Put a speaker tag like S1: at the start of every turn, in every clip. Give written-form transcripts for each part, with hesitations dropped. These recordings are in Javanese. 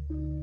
S1: Lah.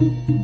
S1: Aku.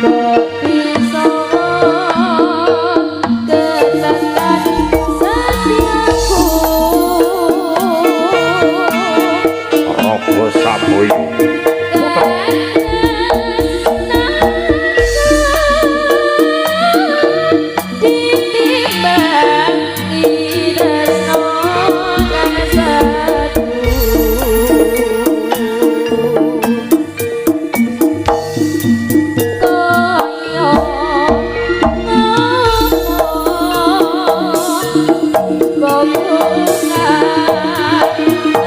S1: Kok bisa ketekan setiaku.
S2: Raga Sabaya Putra.
S1: Ditimbang tresno kang satu. Kaya ngopo bunga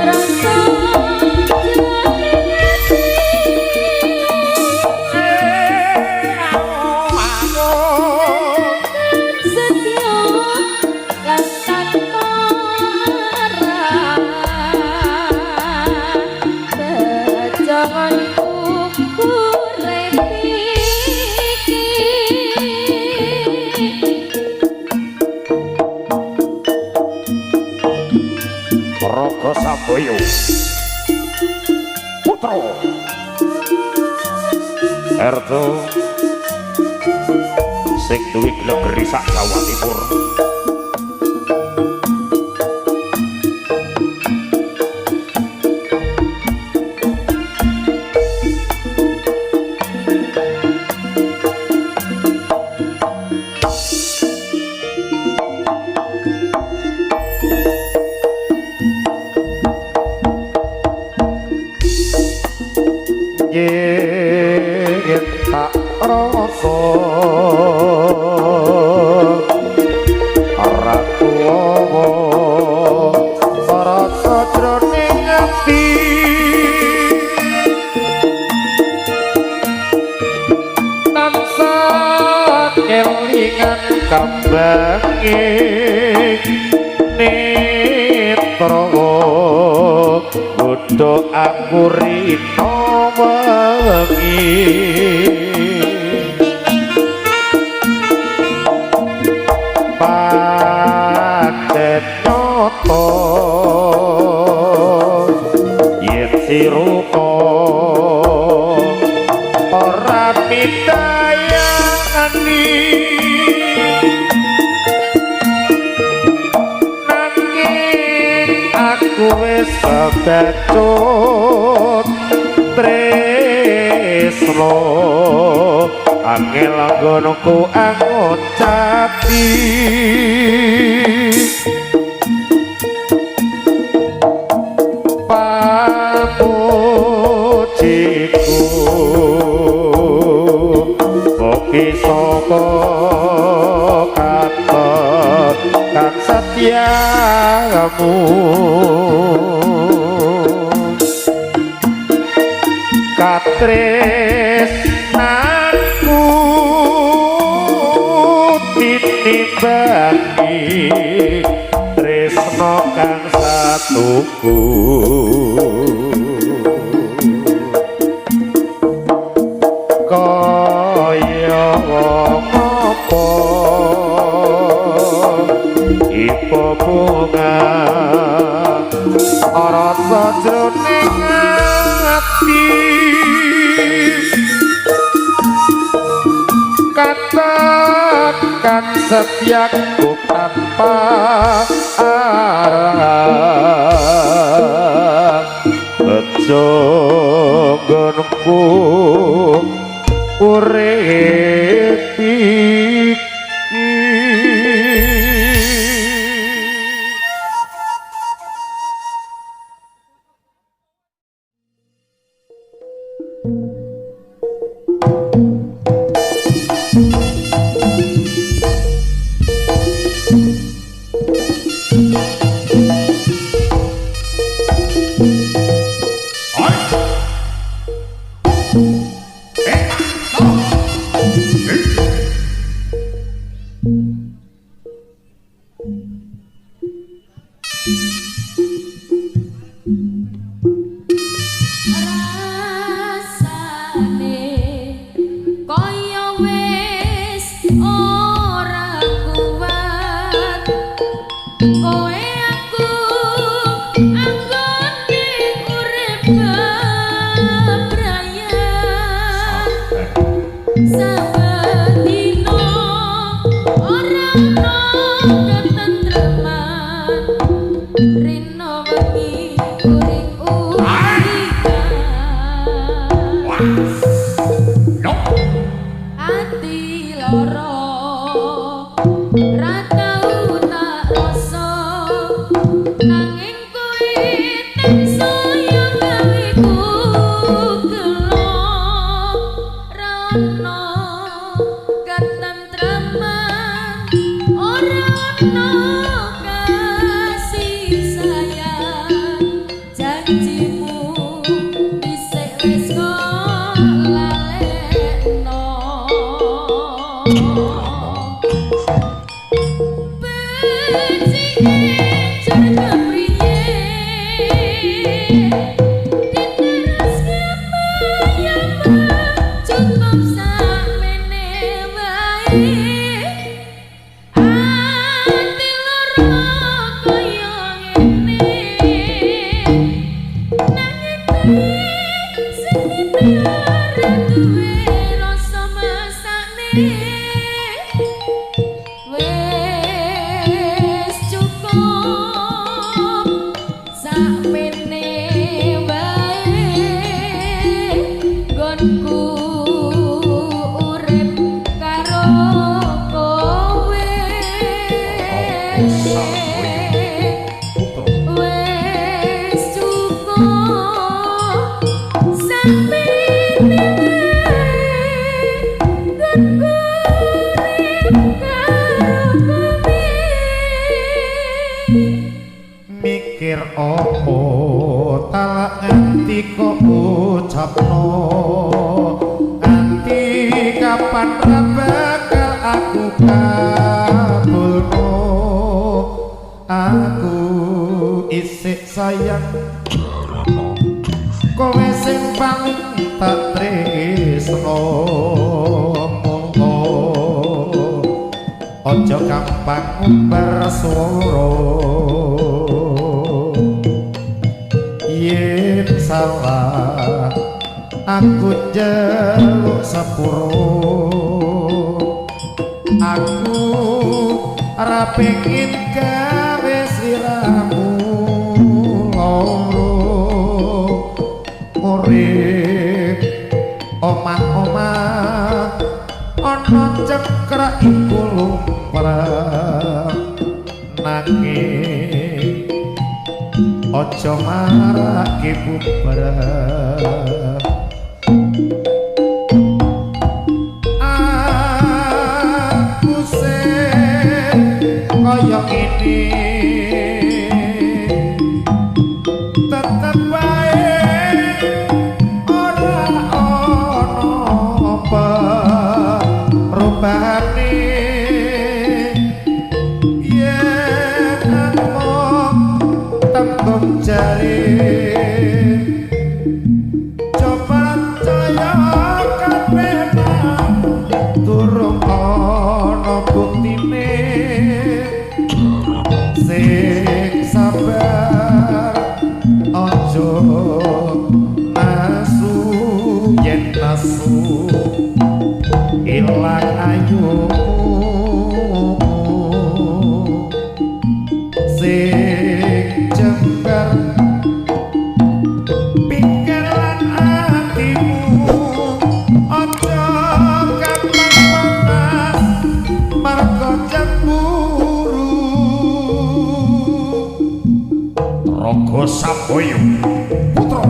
S1: rasa jroning ati. Setya kang tanpa arah, bejonku urip iki.
S2: Raga Sabaya Putra Erto sing duwe negeri sak Jawa Timur. Yen tak rasa ora kuwawa rasa jroning ati, tansah kelingan kambange netra godho aku rina wengi. Pancen nyoto yen sirupa ora midayani, nanging aku wis kebacut tresno, angel anggonku angocapi. Pamujiku mugi saka katon kang setyamu, katresnanku tinimbangi tresno kang satuku. Kaya ngopo ipo bunga rasa jroning ati, katakan setiaku tanpa arah, bejo nggonku urip iki.
S1: Rasane kaya wis ora kuat, kowe aku anggone urip. Saben dina ora ana ketentreman, rina wengi uring-uringan. Ati lara ra tau tak rasa, nanging kowe tansaya gawe ku gelo. Ra ono katentreman, ora ono kasih sayang, janjimu dhisik wis kok lalekno. Becike jar kepriye diteruske yaman, cukup sakmene wae. Ati lara kaya ngene, nanging kowe sing ora duwe rasa mesakne. Wes cukup sakmene wae nggonku urip karo kowe. Wes cukup sakmene wae nggonku urip karo kowe.
S2: Mikir opo talak nganti kok ucapno, nganti kapan ra bakal aku kabulno. Aku isih sayang kowe sing paling tak tresno. Mula aja gampang ngumbar swara, yen salah aku njaluk sepuro. Aku ora pengin gawe sliramu loro, urip omah-omah ana cekrak iku lumrah, nanging aja marake bubar. Aku sing kaya ngene tetep wae ora ana perubahane, yen amung tembung jare coba percaya kabeh durung ana buktine. Sing sabar aja nasu, yen nasu ilang ayumu. Sing jembar pikir lan atimu, aja gampang panas marga cemburu.
S3: Raga Samboyo Putra.